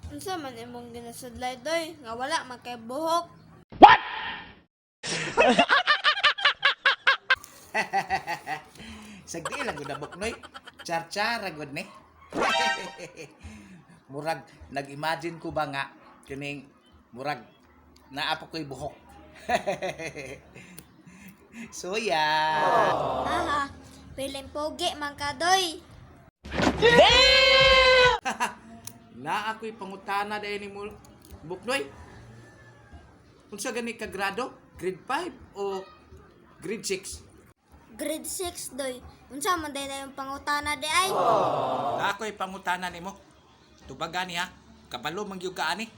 Unsa man imong ginasudlay, doy, nga wala man kay buhok? Sagdi lang gud na, Buknoy. Char-chara gud ni. Murag nag-imagine ko ba nga kining murag naa pa ko'y buhok. So yeah. Aha, piling pogi man ka, doy. Naa ako'y pangutana dahil ni mo, Buknoy. Unsa gani ka grado? Grade 5 o grade 6? Grade 6, doy. Unsa man day na yung pangutana di ay? Naa ako'y pangutana nimo. Tubaga ni ha. Kabalo man gyud ka ani.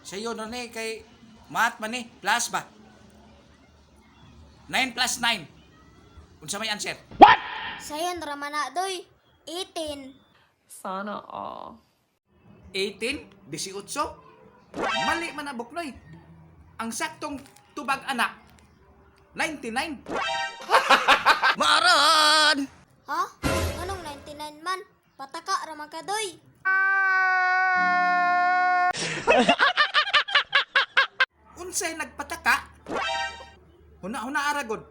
Sayo na ni kay math man ni plus ba? 9 plus 9. Unsa may answer? Sayon ra man na, doy. 18. Sana all. 18, 18. Mali man na, Buknoy. Ang saktong tubag anak 99. Maaran! Ha? Anong 99 man? Pataka ra man ka, doy. Unsay nagpataka? Huna-huna aragod.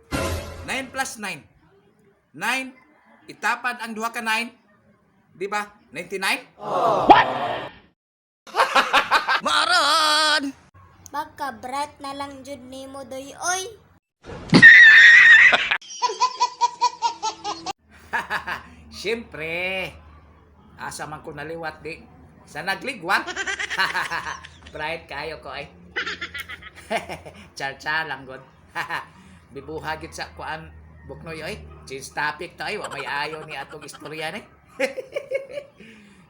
9 plus 9. 9 itapad ang duha ka 9. Di ba? 99? What? Maaran! Magka bright na lang jud nimo, doy oy. Siyempre, asa man ko naliwat di sa nagligwat. Bright kayo ko ay. Char-char lang god. Bibuha gid sa kuan, Buknoy oy. Change topic to ay, wa may ayo ni atong istorya ni.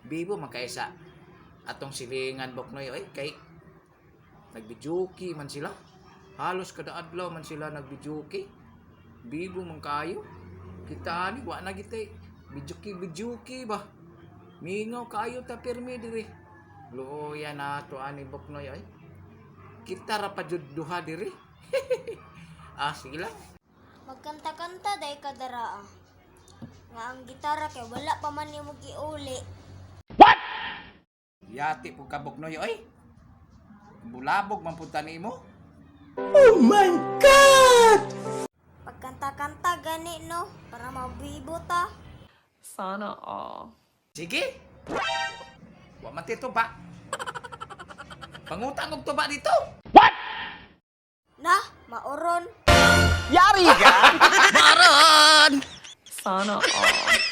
Bibo man kay sa atong silingan, Buknoy oy, kay nagbijuki man sila. Halos kada adlaw man sila nagbijuki. Bibo man kayo. Kita ani wa na gitay. Bijuki bijuki ba. Mingaw kayo ta pirmi diri. Luoya na to ani, Buknoy ay. Kita ra pa jud duha diri. Ah, sige lang. Magkanta-kanta day ka dara ah. Nga ang gitara kay wala pa man nimo giuli. Yati pud ka, Buknoy oy. Bulabog man pud ta nimo. Pagkanta-kanta gani no para mabibo ta. Sana all. Sige. Wa man ti tuba. Pangutang og tuba dito. Na, mauron. Yari ka. Maran. Sana all.